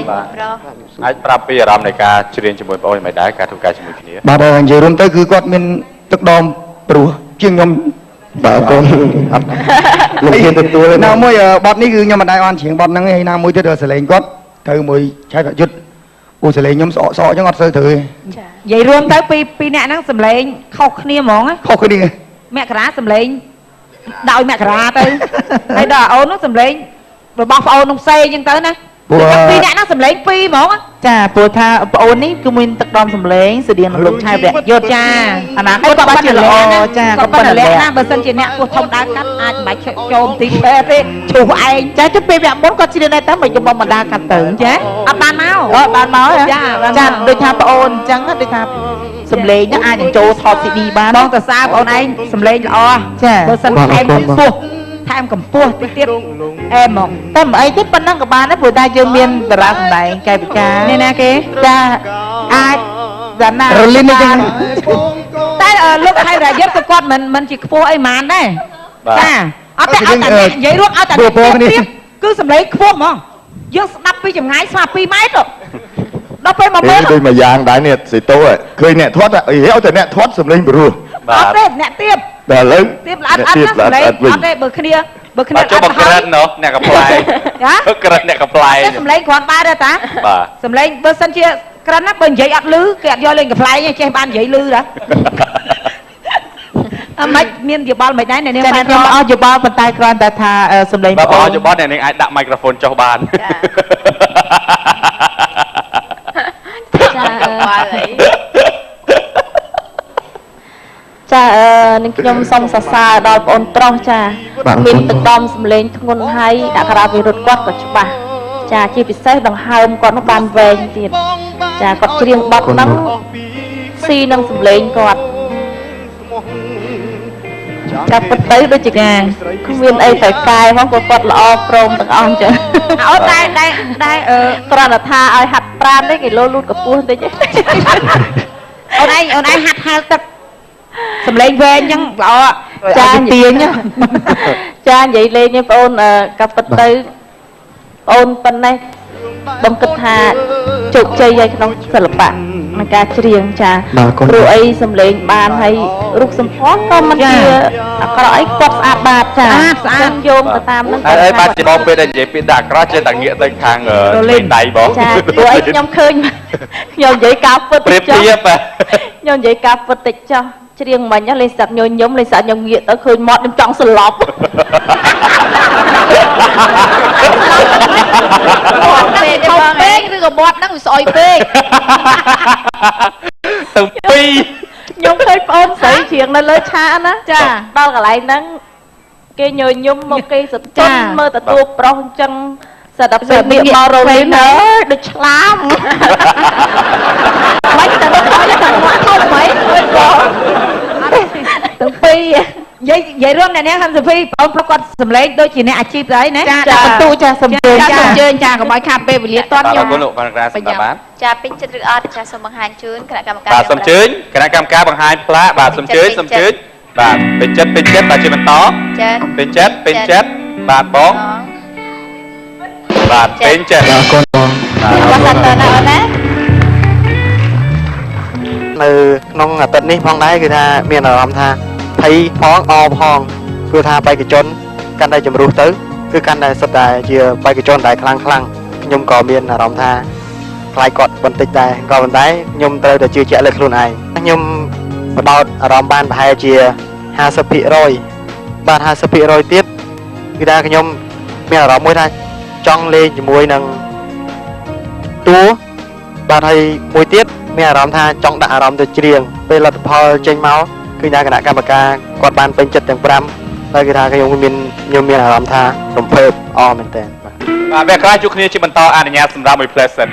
ប្រុស អាចប្រាប់ពីអារម្មណ៍នៃការច្រៀងជាមួយបងប្អូនមិនដែរការធ្វើការជាមួយគ្នា បាទនិយាយរួមទៅគឺគាត់មានទឹកដមព្រោះជាងខ្ញុំ បាទអរគុណអត់លោកហ៊ានទទួលទេ ណាមួយបទនេះគឺខ្ញុំមិនដែរបានច្រៀងបទហ្នឹងឯងណាមួយទៀតសលេងគាត់ត្រូវមួយឆៃប្រយុទ្ធអូសលេងខ្ញុំស្អកស្អកអញ្ចឹងអត់សូវត្រូវទេ ចា និយាយរួមទៅពីរអ្នកហ្នឹងសំឡេងខុសគ្នាហ្មងណា ខុសគ្នា មករាសំឡេងដោយមករាទៅហើយដល់អូននោះសំឡេងរបស់ប្អូននោះផ្សេងអញ្ចឹងទៅណា ព្រោះ ពីរអ្នកហ្នឹងសំឡេងពីរហ្មងណា ចាព្រោះថាប្អូននេះគឺមានទឹកដមសម្លេងស្តៀងនឹងលោកឆៃវរៈយុទ្ធ ចា អនាគតបាត់ជាល្អចា ក៏ប៉ុន្តែលក្ខណាបើសិនជាអ្នកពោះធំដើរកាត់អាចមិនបាច់ចូលមន្ទីរពេទ្យទេឈូសឯង ចាចុះពេលវគ្គមុនគាត់ជ្រៀងដែរតើមិនក៏បងបណ្ដាកាត់ទៅ ចាអត់បានមក អត់បានមកហ៎ ចាបានមក ចាដូចថាប្អូនអញ្ចឹងដូចថាសំលេងហ្នឹងអាចនឹងចូលថត CD បាន បងតសាបងឯងសំឡេងល្អ ចា បើសិនថែមកម្ពស់ថែមកម្ពស់តិចទៀតអែហ្មង តែមិនអីទេប៉ុណ្ណឹងក៏បានដែរព្រោះតែយើងមានតារាសម្ដែងកែវិការ នេះណាគេ ចាអាចដាណា រលីននេះចឹង តែលោកខៃរាយុទ្ធក៏គាត់មិនជាខ្ពស់អីហ្មងដែរចាអត់ទេឲ្យតែនិយាយរួមឲ្យតែគឺសំឡេងខ្ពស់ហ្មងយើងស្ដាប់ពីចម្ងាយស្មើ2ម៉ែត្រដល់ពេលមកមើល ដូចមួយយ៉ាងដែរនេះសេតូឃើញអ្នកធាត់អីឲ្យតែអ្នកធាត់សំលេងព្រោះ អត់ទេអ្នកទៀប ដល់ឥឡូវ ទៀបល្អិតអត់ណាសំឡេងអត់ទេបើគ្នាបើគ្នា បាទចុះបើក្រិនណោះអ្នកកំប្លែង ចា ក្រិនអ្នកកំប្លែង តែសំឡេងគ្រាន់បើដែរតា បាទ សំឡេងបើសិនជាក្រិនណាបើនិយាយអត់លឺគេអត់យកលេងកំប្លែងទេចេះបាននិយាយលឺដែរអមិនមានយោបល់មិនដែរអ្នកនាង ចា បាន ខ្ញុំអស់យោបល់ប៉ុន្តែគ្រាន់តែថាសំឡេង បាទ ប្អូន បងយោបល់អ្នកនាងអាចដាក់មីក្រូហ្វូនចុះបាន ចា បាល់អី ចានឹងខ្ញុំសូមសរសើរដល់បងអូនប្រុសចាមានទឹកដមសម្លេងធ្ងន់ហើយអក្ខរាវិរុទ្ធគាត់ក៏ច្បាស់ចាជាពិសេសដង្ហើមគាត់នោះបានវែងទៀតចាគាត់ច្រៀងបទហ្នឹងស៊ីនឹងសម្លេងគាត់កាពិតទៅដូចជាគ្មានអីទៅកែហ្មងព្រោះគាត់ល្អព្រមទាំងអស់អញ្ចឹង អូនដែរដែរដែរ គ្រាន់តែថាឲ្យហាត់ប្រាណទេគីឡូលូតកម្ពស់បន្តិច អូនឯងអូនឯងហាត់ហែលទឹកសំឡេងវែងអញ្ចឹងល្អ ចា ទាញ ចានិយាយលេងនេះបងអូនកាពិតទៅអូនប៉ុណ្ណេះបងគិតថាជោគជ័យហើយក្នុងសិល្បៈក្នុងការច្រៀងចាព្រោះអីសំឡេងបានហើយរូបសម្ផស្សក៏មិនជាអាក្រក់អីគាត់ស្អាតបាតចា ស្អាត យោងទៅតាមនឹង ហើយបាទជាបងពេលដែលនិយាយពីដាក់អាក្រក់ចេះតែងាកទៅខាងដៃបង ចាព្រោះអីខ្ញុំឃើញខ្ញុំនិយាយការពិត ប្រៀបធៀប ខ្ញុំនិយាយការពិតតិចចុះច្រៀងមិញលេងសាក់ញញឹមលេងសាក់ខ្ញុំងាកទៅឃើញមាត់ខ្ញុំចង់ស្លប់ ពេកបងពេកឬក៏មាត់ហ្នឹងវាស្អុយពេក ទាំងពីរ ខ្ញុំឃើញប្អូនស្រីច្រៀងនៅលើឆាកណា ចា ដល់កន្លែងហ្នឹងគេញញឹមមកគេសទន់មើលទទួលប្រុសអញ្ចឹងសិតតែពេលងាកមករលីនអើយដូចឆ្លាមមិនតែដល់តែមាត់ធំហីបងទាំងពីរ និយាយរួមអ្នកនាងហាន់សូហ្វីបងប្រុសគាត់សំឡេងដូចជាអ្នកអាជីពដែរណា ចាបន្ទូចាសំជើញ ចាសូមអញ្ជើញចាកុំឲ្យខាតពេលវេលាតន់ បាទ ខ្ញុំ អរគុណលោកបានក្រាសម្រាប់បាន ចាពេញចិត្តឬអត់ចាសូមបង្ហាញជូនគណៈកម្មការ បាទសូមអញ្ជើញគណៈកម្មការបង្ហាញផ្លាកបាទសូមអញ្ជើញសូមអញ្ជើញបាទពេញចិត្តពេញចិត្តបាទជាបន្ត ចិត្ត ពេញចិត្តពេញចិត្តបាទបងបាទពេញចិត្ត អរគុណបង បាទសាទរណាអូនណា នៅក្នុងអាទិត្យនេះផងដែរគឺថាមានអារម្មណ៍ថាភ័យផងអផងព្រោះថាបេក្ខជនកាន់តែជំរុះទៅគឺកាន់តែសុទ្ធតែជាបេក្ខជនដែលខ្លាំងខ្លាំងខ្ញុំក៏មានអារម្មណ៍ថាខ្លាចគាត់បន្តិចដែរក៏ប៉ុន្តែខ្ញុំត្រូវតែជឿជាក់លើខ្លួនឯងខ្ញុំបដោតអារម្មណ៍បានប្រហែលជា 50% បាទ 50% ទៀតគឺថាខ្ញុំមានអារម្មណ៍មួយថាចង់លេងជាមួយនឹងតួបាទហើយមួយទៀតមានអារម្មណ៍ថាចង់ដាក់អារម្មណ៍ទៅច្រៀងពេលលទ្ធផលចេញមកគឺថាគណៈកម្មការគាត់បានពេញចិត្តទាំង5ហើយគឺថាខ្ញុំមានអារម្មណ៍ថារំភើបអមែនតើបាទ បាទវគ្គក្រោយជួបគ្នាជាបន្តអនុញ្ញាតសម្រាប់មួយ pleasant